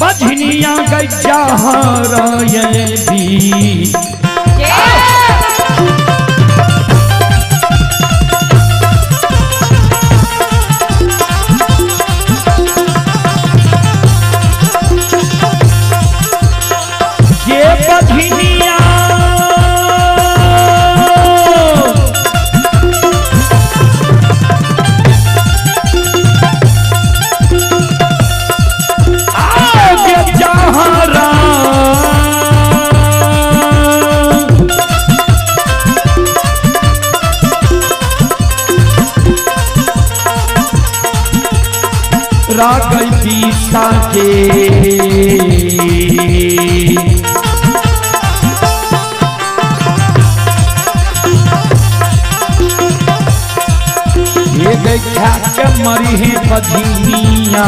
बझनिया गजहर भी। ये बझनिया आगे जहरा रागई पीसा के। ये देखा के मरी है बझनिया,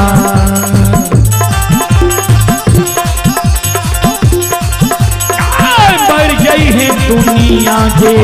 बढ़ गई है दुनिया के।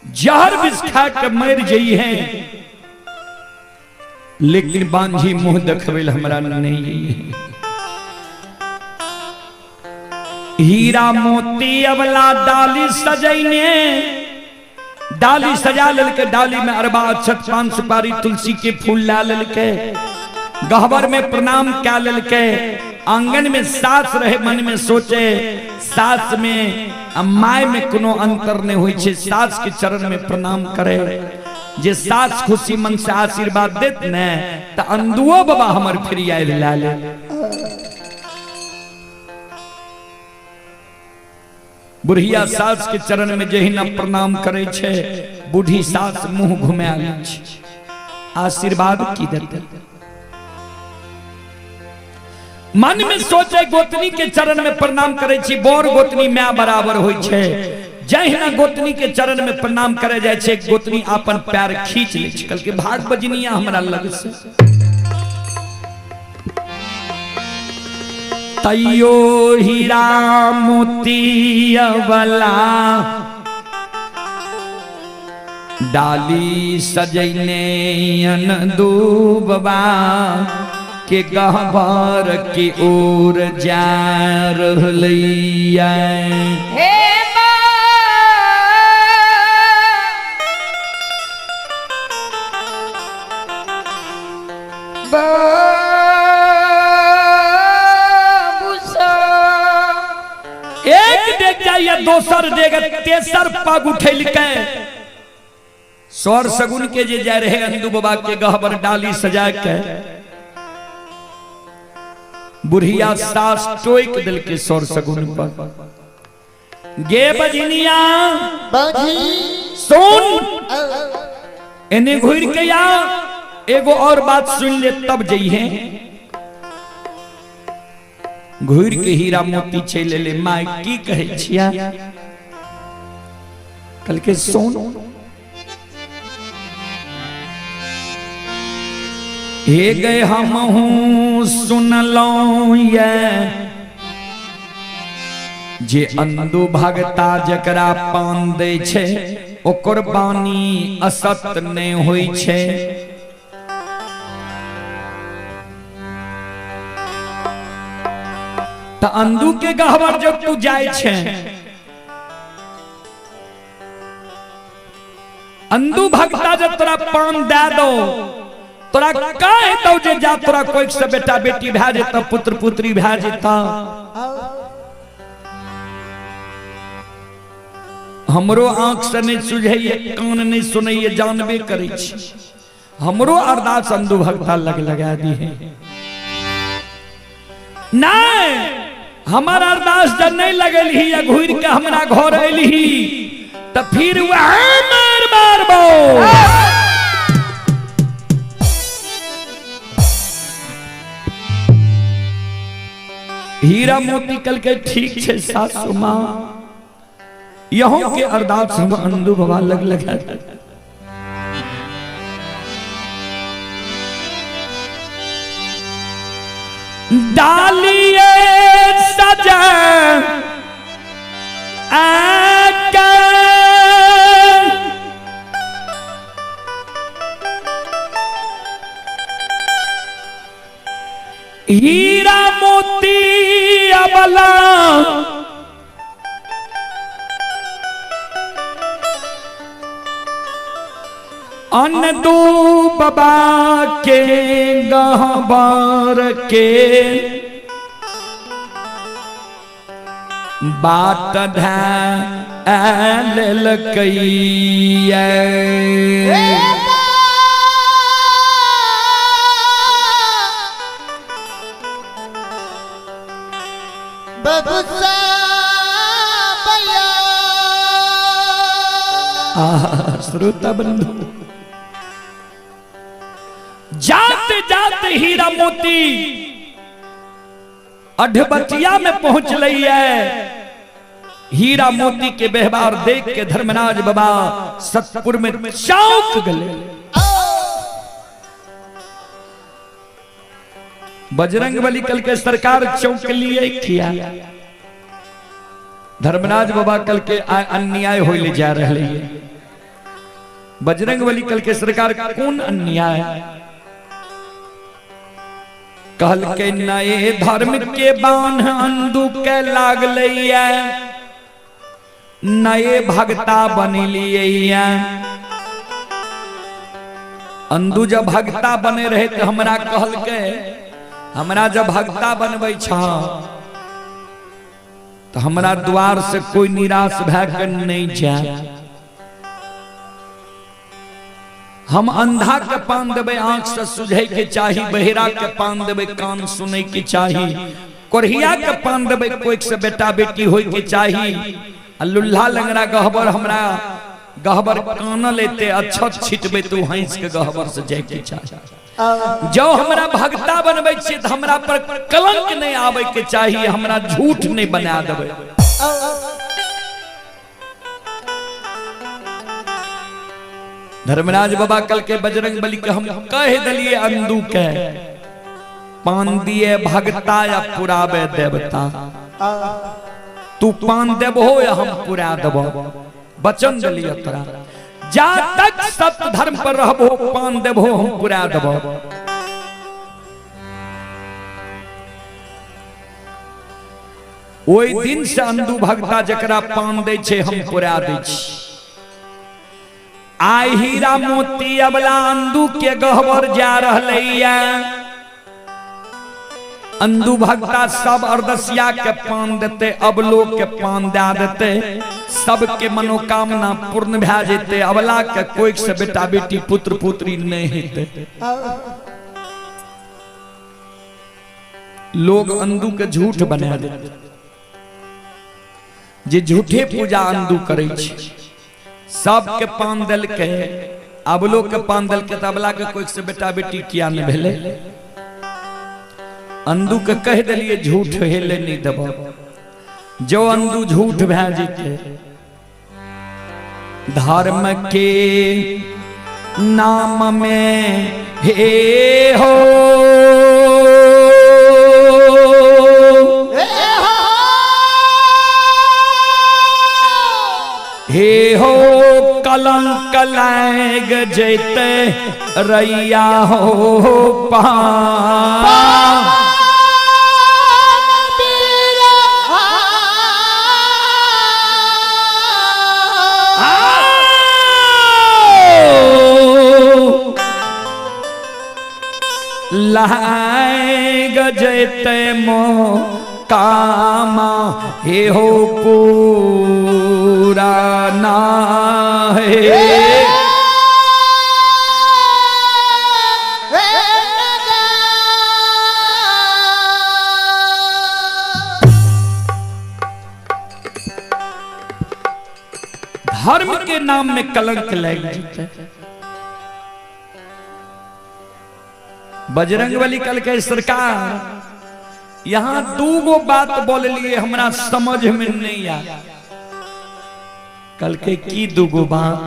जहर विष खा के मर जई है, लेकिन बांझी मुंह देखबे हमरा नहीं है। हीरा मोती अवला डाली सजैने, डाली सजा ललके, डाली में अरबा अक्षत पान सुपारी तुलसी के फूल ला ललके, गहबर में प्रणाम क्या ललके, आंगन में सास रहे मन में सोचे सास में आ my में कोनो अंतर नहीं होई छे, सास के चरण में प्रणाम करे, जे सास खुशी मन से आशीर्वाद देत ने त अंदुओ बाबा हमर फिर आयल ला ले। बुढ़िया सास के चरण में जहिना प्रणाम करे छे, बूढ़ी सास मुंह घुमा लै छे, आशीर्वाद की देते। मन में सोचे गोतनी के चरण में प्रणाम करे छी, बोर गोतनी my बराबर होई छे, जहिना गोतनी के चरण में प्रणाम करे जाय छे, गोतनी अपन पैर खींच ले छे, कहलकै भाग बजनिया हमरा लग से। तैयो हीरा मोती अवला डाली सजैने अनदूबा के गहबर की ओर जा रहलैया। हे एक डेग जाइए दोसर डेग तेसर पग उठेलकै, स्वर सगुन के जे जा रहे अंदू बाबा के गहबर डाली सजा के, बुढ़िया सास टोक दिल के स्वर सगुन पर, गे बजनिया सुन एने घुर के आ, एगो और बात सुन ले तब जइहे। घुर के हीरा मोती चले ले, my की कहे छिया, कल के सुन हे गए हम हूं सुनलौं ये जे अंदू भगता जकरा पान दे छे ओकर बानी असत नहीं होई छे। त अंदू के गहबर जब तू जाय छे अंदू भगता जब तोरा पान दे दो, तोरा कह दो जे जा तोरा कोई से बेटा बेटी भए जेता, पुत्र पुत्री भए जेता। हमरो आंख से नहीं सुझैये, कान नहीं सुनैये, जानबे करै छी। हमरो अरदास अंदू भगता लग लगा दी है। नहीं हमर अरदास जब नहीं लगल ही या घूर के हमरा घर अयली तो फिर वह मार मारबो। हीरा मोती कल के ठीक छे सासु माँ, यहों के अरदास हम अंदू बाबा लग लगा। डालिए सजा आके हीरा मोती अबला अन्न दू बाबा के गहबर के बाट धैलकैया। श्रोता बंधु, जाते जाते हीरा मोती अधबचिया में पहुंच रही है। हीरा मोती के व्यवहार देख के धर्मराज बाबा सतपुर में चौंक गए। बजरंग बली कल के सरकार चौंक लिए किया। धर्मराज बाबा कल के अन्याय होले जा रहे है। बजरंग बली कल के सरकार कौन अन्याय? कहल के नए धर्म के बान्ह अंदू के लागल, नए भगता बन लिए। अंदू जब भगता बने रहे तो हमरा कहल के हमरा जब भगता बनबै छ तो हमरा द्वार से कोई निराश भए के नहीं जाए। हम अंधा के पान देबै आंख से सुझै के चाही, बहेरा के पान देबै कान सुनै के चाही, कोढ़िया के पान देबै कोई से बेटा बेटी होय के चाही, आ लुल्हा लंगड़ा गहबर हमरा गहबर कान लेते अच्छत छिटबै तो हंस के गहबर से जाय के चाही। जो हमरा भगता बनबै छियै तो हमरा पर कलंक नहीं आबै के चाही, हमरा झूठ नहीं बना देबै। धर्मराज बाबा कल के बजरंग बली के हम कह दिलिए अंदू के पान दिए भगता या पुराबे देवता, तू पान देबहो या हम पुरा देबो, वचन दिलिए तोरा। जा तक सत्य धर्म पर रहबो पान देबहो हम पुरा देबो। ओहि दिन से अंदू भगता जकरा पान दै छै हम पुरा दै छी। आइ हीरा मोती अबला अंदू के गहबर जा रहलैया। अंदू भगता सब अरदसिया के पान देते, अबलो के पान दे देते, सबके मनोकामना पूर्ण भए जेते, अबला के कोई से बेटा बेटी पुत्र पुत्री नहीं हेते। लोग अंदू के झूठ बना देते, जे झूठे पूजा अंदू करै छै। सबके पान देलकै, अबलो के पान देलकै, तऽ अबला के कोई से बेटा बेटी किया नहीं भेलै। अंदू के कह दिलिए झूठ हेले नहीं देब, जो अंदू झूठ भए जेतै। धर्म के नाम में हे हो हे हो कलंक लाग जैते रैया हो पा। लाग जैते मो कामा हे हो पूरा ना है। धर्म के नाम में कलंक लग जाते। बजरंग बली कल के सरकार यहाँ दूगो बात बोल लिए हमरा समझ में नहीं आ। कल के की दूगो बात?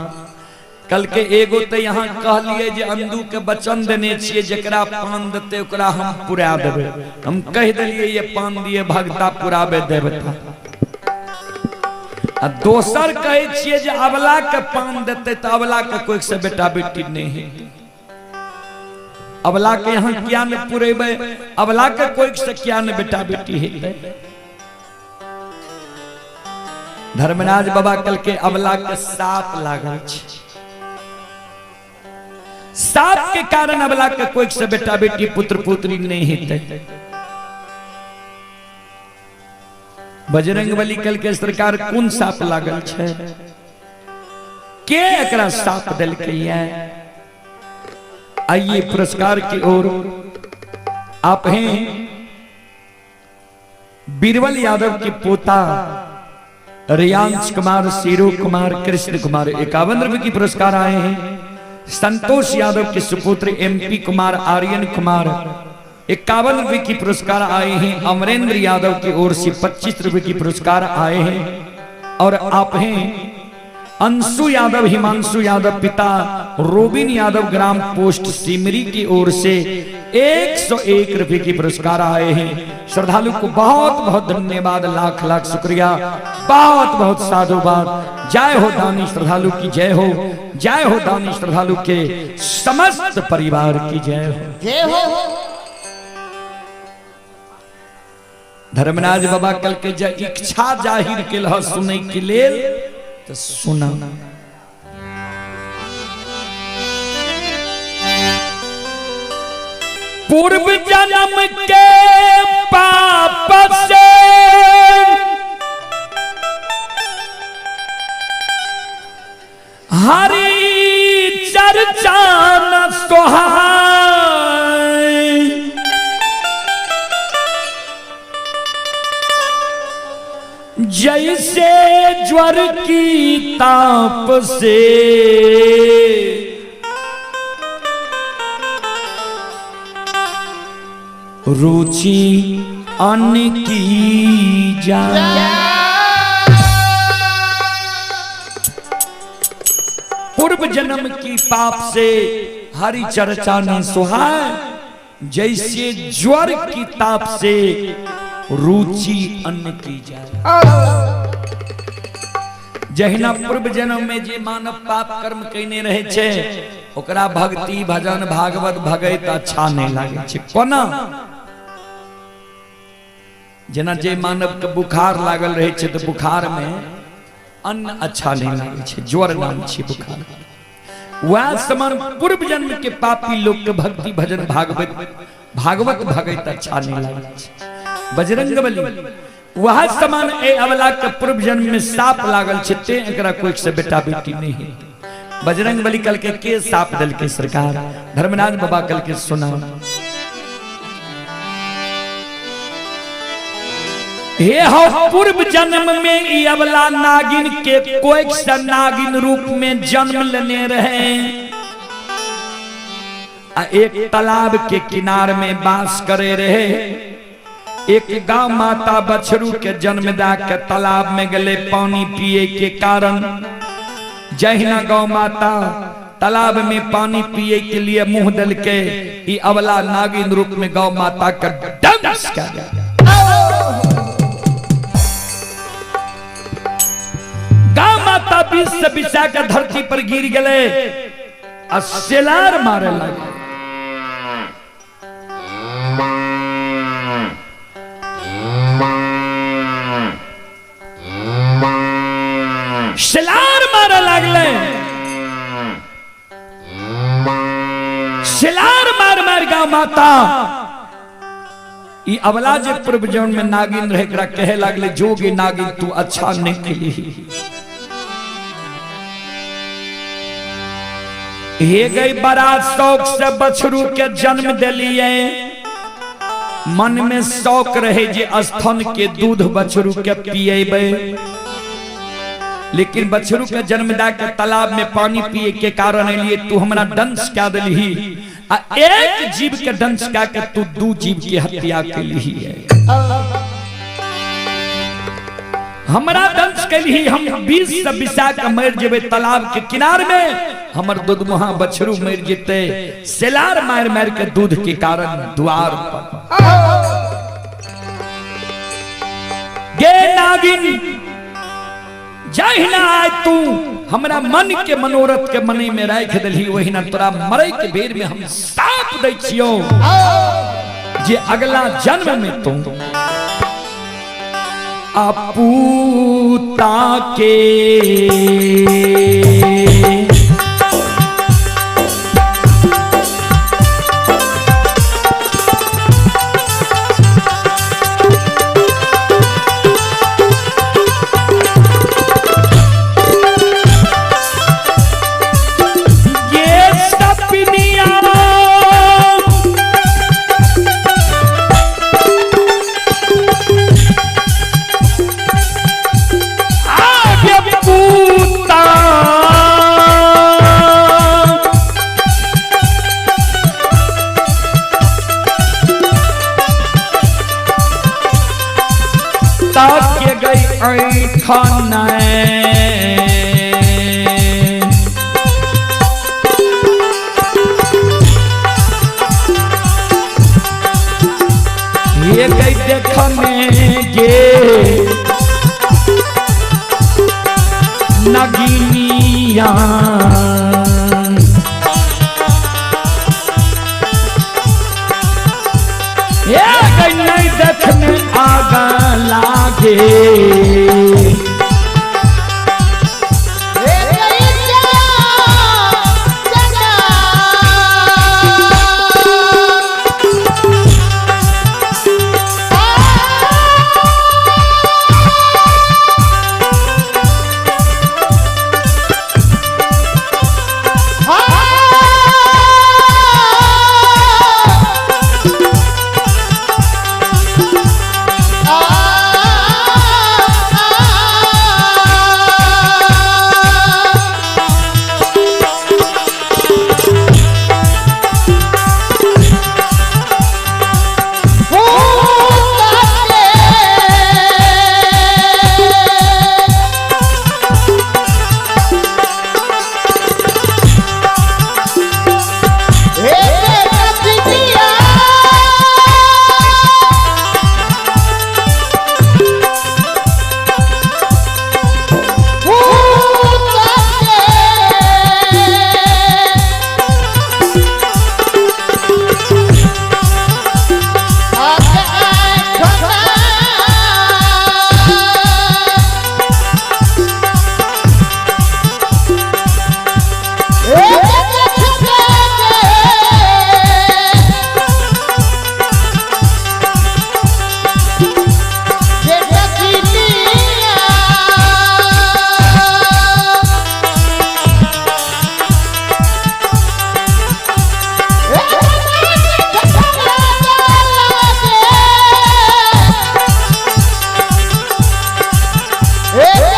कल के एगो तो यहाँ कह लिए जे अंदू के वचन देने छिए, जकरा पान देते ओकरा हम पुरा देबे। हम कह दिलिए ये पान दिए भगता पुराबे देवता। आ दोसर कहे छिए जे अबला के पान देते तो अबला के कोई से बेटा बेटी नहीं है। अबला के यहाँ क्या ने पुरेबे, अबला के कोई से क्या ने बेटा बेटी है। धर्मराज बाबा कल के अबला के साप लागल छे, साप के कारण अबला के कोई से बेटा बेटी पुत्र पुत्री नहीं हेतै। बजरंग बली कल के सरकार कोन साप लागल छे, के एकरा साप देलकै ये? आइए पुरस्कार की ओर आप हैं बीरबल यादव के पोता रियांश कुमार, सीरू कुमार, कृष्ण कुमार 51 रुपए की पुरस्कार आए हैं। संतोष यादव के सुपुत्र एमपी कुमार, आर्यन कुमार 51 रुपए की पुरस्कार आए हैं। अमरेंद्र यादव की ओर से 25 रुपए की पुरस्कार आए हैं। और आप हैं अंशु यादव, हिमांशु यादव पिता रोबिन यादव ग्राम पोस्ट सिमरी की ओर से 101 रुपए की पुरस्कार आए हैं। श्रद्धालु को बहुत बहुत धन्यवाद, लाख लाख शुक्रिया, बहुत बहुत साधुवाद। जय हो दानी श्रद्धालु की जय हो, जय हो दानी श्रद्धालु के समस्त परिवार की जय हो, जय हो। धर्मराज बाबा कल के जय इच्छा जाहिर के लह सुनै के लेल तो सुना। पूर्व जन्म के पाप से हरि चर्चा न सोहाय, जैसे ज्वर की ताप से रुचि अन्न की जाए। पूर्व जन्म की पाप से हरि चर्चा न सुहाय, जैसे ज्वर की ताप से रुचि अन्न की जाए। जहिना पूर्व जन्म में जे मानव पाप कर्म कयने रहे छे ओकरा भक्ति भजन भागवत भगैत अच्छा नहीं लागे छे। कोना जेना जे मानव के बुखार लागल रहे छे तो बुखार में अन्न अच्छा नहीं लागे छे, ज्वर नाम छे बुखार। वह समान पूर्व जन्म के पापी लोग के भक्ति भजन भागवत भागवत भगैत अच्छा नहीं लागे छे। बजरंग बली वह समान ए अवला के पूर्व जन्म में साप लागल छे ते एकरा कोई से बेटा बेटी नहीं है। बजरंग बली कल के साप दल के सरकार? धर्मनाथ बाबा कल के सुना। हे हो पूर्व जन्म में ई अवला नागिन के कोई से नागिन रूप में जन्म लेने रहे, आ एक तालाब के किनार में बास करे रहे। एक गांव माता बछरू के जन्म दा के तालाब में गले पानी पिए के कारण। जहिना गौ माता तालाब में पानी पिए के लिए मुंह दल के ई अवला नागिन रूप में गौ माता का डंस कर गया। गौ माता बीच से बिछा के धरती पर गिर गए आ सेलार मारे लगे। सिलार मारे लागले, सिलार मार मार मार गा माता। ई अबला जे पूर्व जन्म में नागिन रहे एकरा कहे लागले जोगी नागिन तू अच्छा नहीं केली। हे गई बड़ा शौक से बछरू के जन्म दिलिए, मन में शौक रहे जे स्तन के दूध बछरू के पिएबे, लेकिन बछरू के जन्म दा के तालाब में पानी पिए के कारण लिए तू हमरा डंस क्या दिलही आ एक जीव के डंस क्या के तू दू जीव के हत्या के लिए है। हमरा दंश के लिए हम 20 से बिसा के मर जेबे तालाब के किनार में, हमर दूधमुहा बछरू मर जेते सेलार मार मार के दूध के कारण द्वार पर। गे नागिन जहिना आय तू हमरा मन के मनोरथ के मने में राख देलही वहिना तोरा मरे के बेर में हम साप दै छियो जे अगला जन्म में तू अपूता के ये गई देखने गे नगीनिया ये गई नहीं देखने आगा लागे। Hey!